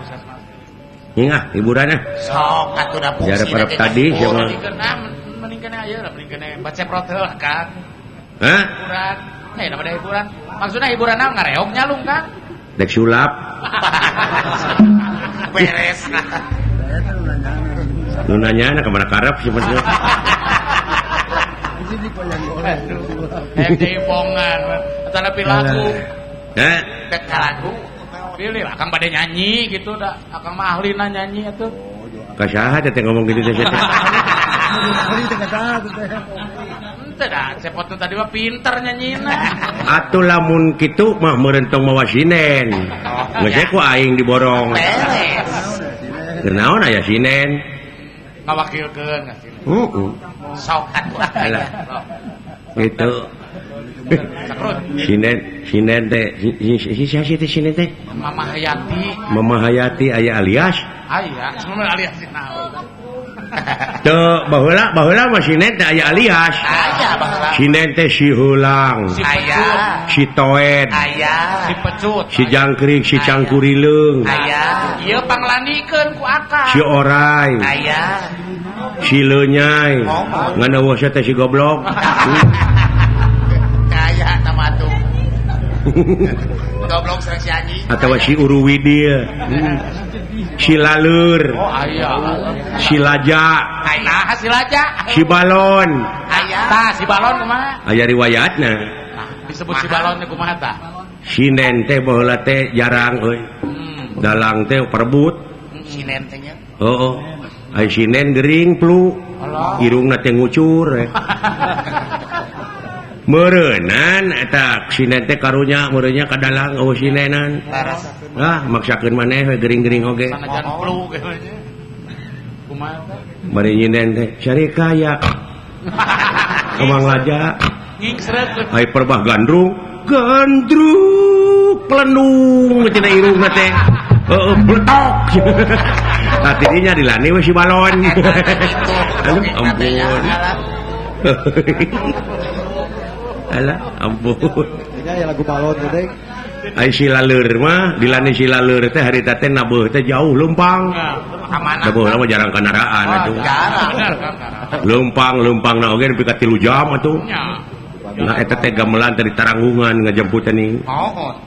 Hingga hiburan ah. Sok atuh da fungsi. Jare parab tadi jeung mending kena ayeuna mending kena baca protel Kang. Hah? Hiburan. Nah, nama hiburan. Maksudnya hiburan naon ngareog nyalung Kang. Dek sulap. Beres. Nu nanya ka mana karep sih maksudnya. Jaipongan, atana pilaku. Hah? Dek lagu. Pilih akang bade nyanyi gitu dah. Akang mah ahlina nyanyi atuh. Ka saha teh ngomong gitu teh. Henteu dah, cepot tadi mah pinter nyanyina. Atuh lamun kitu mah meureun tong mawa sinen. Geus ku aing diborong. Beres. Kunaon aya sinen? Ngawakilkeun ka sinen. Heeh. Sok atuh. Alah. Gitu. Sinen sinen teh si si teh sinen teh Mama Hayati. Mama Hayati aya alias? Aya, sebenarnya alias naon. Teu baheula baheula mah sinen teh aya alias. Aya baheula. Sinen teh si Heulang. Aya. Si Toed. Aya. Si Pecut. Si Jangkrik, si Cangkurileung. Aya. Ieu panglandikeun ku akang. Si Orai. Aya. Si Leunyai. Ngan eueuh teh si goblok. Kaya nama tuh. Goblok sareng si anjing. Atawa si Uruwidil. Si Lalur. Oh aya. Si Laja. Nah, si Laja. Si Balon. Aya. Tah, si Balon kumaha? Aya riwayatna. Nah, disebut si Balon teh kumaha tah? Sinen teh baheula teh jarang euy. Dalang teh perebut. Sinen teh nya. Heeh. Ai sinen gering plu. Irungna teh ngucur. Meureunnan eta sinen teh karunya meureunnya ka dalang eueuh sinenan. Ah, maksakeun maneh we gering-gering oge. Sanajan flu ge nya. Kumaha teh? Bari nyinen teh cari kaya. Kemang laja. Ngingsreut. Ai perbah gandrung, gandrung plenung cenah irungna teh. Heeh, bletok. Tah tidinya dilani we si balon. Aduh, ampun. Alah, ampun. Ini aya lagu balon teh. Ai si laleur mah, dilani si laleur teh harita teh nabeuh teh jauh leumpang. Ka mana? Baheula mah jarang kandaraan atuh. Jarang. Leumpang, leumpangna oge nepi ka 3 jam atuh. Nah eta teh gamelan teh di Taranggungan ngajemput teh ning. Mohon.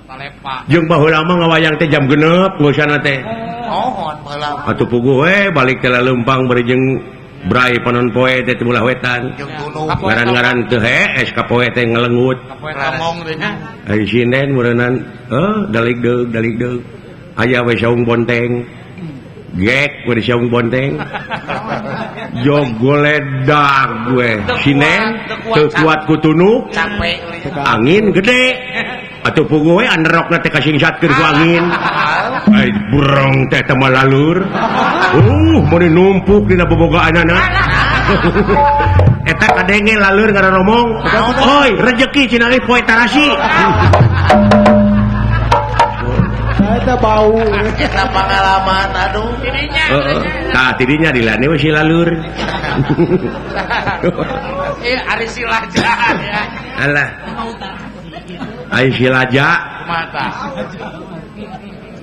Talepa. Jeung baheula mah ngawayang teh jam 6 ngeusanna teh. Mohon baheula. Atuh puguh we balik teh leumpang bari jeung brai panon poe teh belah wetan. Ngaran-ngaran teu hees ka poe teh ngelengut. Ka poe ngomong teh nya. Ai sinden meureunnan dalig deug dalig deug. Aya we saung bonteng. Gek we saung bonteng. Jogoledag gue. Sinden teu kuat ku tunuk. Capek angin gede. Atuh puguh we anderokna teh kasingsatkeun ku angin. Ai burong teh teh mah lalur. Meuni numpuk dina bobogaanana. Eta kadenge lalur ngararomong. Oi, rejeki cenah euy poe tarasi. Eta bau. Eta pengalaman aduh. Tidinya. Heeh. Tah tidinya dilane we si lalur. Ari si laja ya. Alah. Ai si laja. Kumaha tah?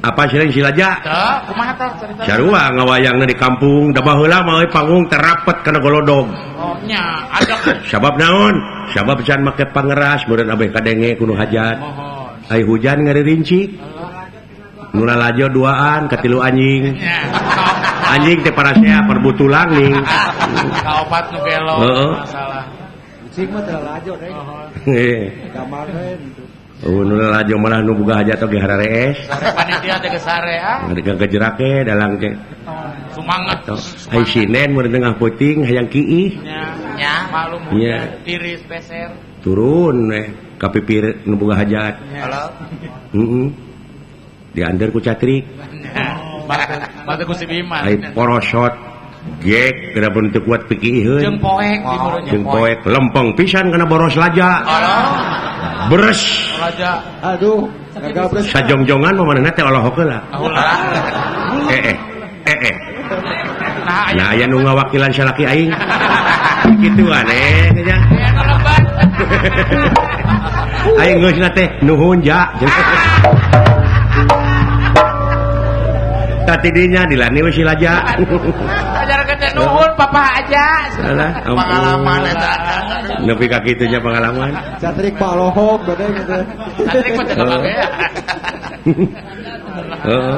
Apa sih si laja? Teu, kumaha tah carita? Sarua ngawayangna di kampung, da baheula mah euy panggung terapet kana golodog. Oh nya, ada. Sabab naon? Sabab can make pangeras meureun abeh kadenge kudu hajat. Mohon. Ai hujan ngaririncik. Nu lalajo duaan katilu anjing. Anjing teh parasea perbutulang ning. Kaopat nu gelo masalah. Cing mah teu lalajo deh. Gambar we gitu. Oh, nu lalajo malah nu boga hajat oge hararees. Sare panitia teh geus sare ah. Ngadeg kejerake dalang teh. Sumanget. Ai sinen mun tengah peuting hayang kiih. Nya, maklum hujan tiris peser. Turun we ka pipir nu boga hajat. Halo. Heeh. Diantar ku catrik. Batu ku si Bima. Ai porosot gek kada pun teu kuat pikiiheun. Jeung poek di boronya. Jeung poek lempeng pisan kana boros laja. Alah. Beres. Laja. Aduh, gagal beres. Sajongjongan mah manehna teh olohok heula. Nah, aya nu ngawakilan salaki aing. Kitu aneh nya. Aing geusna teh nuhun ja. Tadinya dilani we si laja. Ajar teh nuhun papa aja. Alah, pengalaman eta. Nepi ka kitu nya pengalaman. Catrik palohok bade gitu. Catrik mah teu kabeh. Heeh.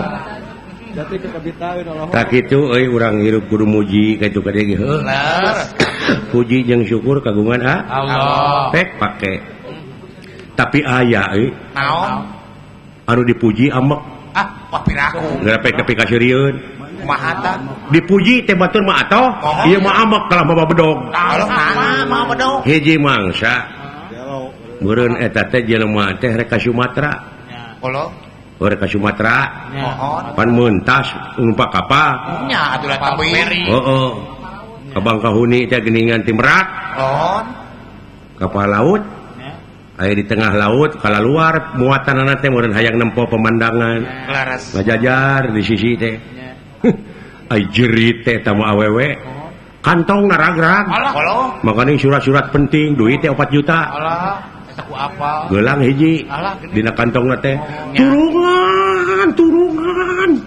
Catrik kebitaeun olohok. Tah kitu euy urang hirup kudu muji ka itu ka dieu ge heuh. Puji jeung syukur kagungan Allah. Pek pake. Tapi aya euy. Naon? Anu dipuji amek. Ah, wah piraku. Ngarepek nepi ka seurieun. Kumaha tah? Dipuji teh batur mah atoh, ieu mah amek kalah mah bedog. Alah, mah bedog. Hiji mangsa. Meureun eta teh jelema teh rek ka Sumatera. Olo. Rek ka Sumatera. Mohon. Pan meuntas numpak kapal. Nya atuh lah tebing. Heeh. Ka Bangkahuni teh geuningan ti Merak. Mohon. Kapal laut. Aya di tengah laut kala luar muatanana teh meureun hayang nempo pemandangan. Laras. Ngajajar di sisi teh. Ai jerit teh tamu awewe. Kantong naragrag. Alah. Makanya surat-surat penting duit teh 4 juta. Alah, eta ku apal. Gelang hiji. Dina kantongna teh. Turungan, turungan.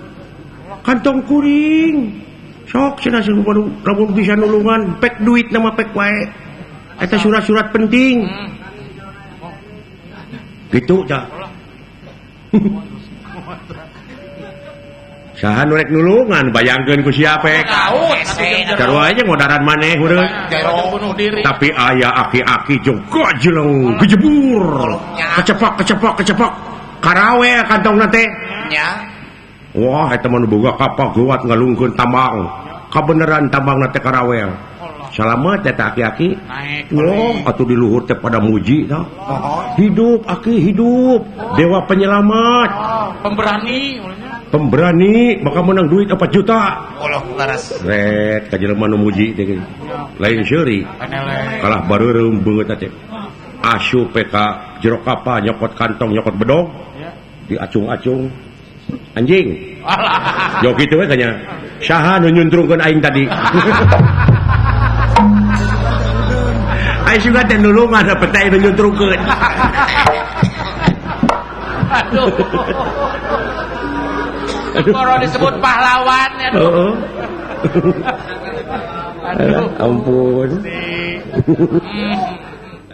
Kantong kuring. Sok cenah lamun bisa nulungan pek duit nama pek wae. Eta surat-surat penting. Gitu cah. Saha nu rek nulungan bayangkeun ku siapa? Sarua aja ngodaran maneh heureun. Tapi aya aki-aki jeung gajeleng gejebur. Kecepak kecepak kecepak. Karawe kantongna teh. Nya. Wah eta mah nu boga kapal geuwat ngalungkeun tambang. Kabeneran tambangna teh karawel. Salamet eta aki-aki. Wah, atuh di luhur teh pada muji tah. Hidup aki hidup, dewa penyelamat. Pemberani, pemberani, maka menang duit 4 juta. Allah laras. Rek ka jelema nu muji teh. Lain seuri. Kalah bareureum beungeut teh. Asup ka jero kapal nyokot kantong nyokot bedog. Diacung-acung. Anjing. Yo kitu we kanya. Saha nu nyuntrungkeun aing tadi? Aing suka teh nulungan da peta nu nyuntrungkeun. Aduh. Koro disebut pahlawan ya. Heeh. Aduh, ampun.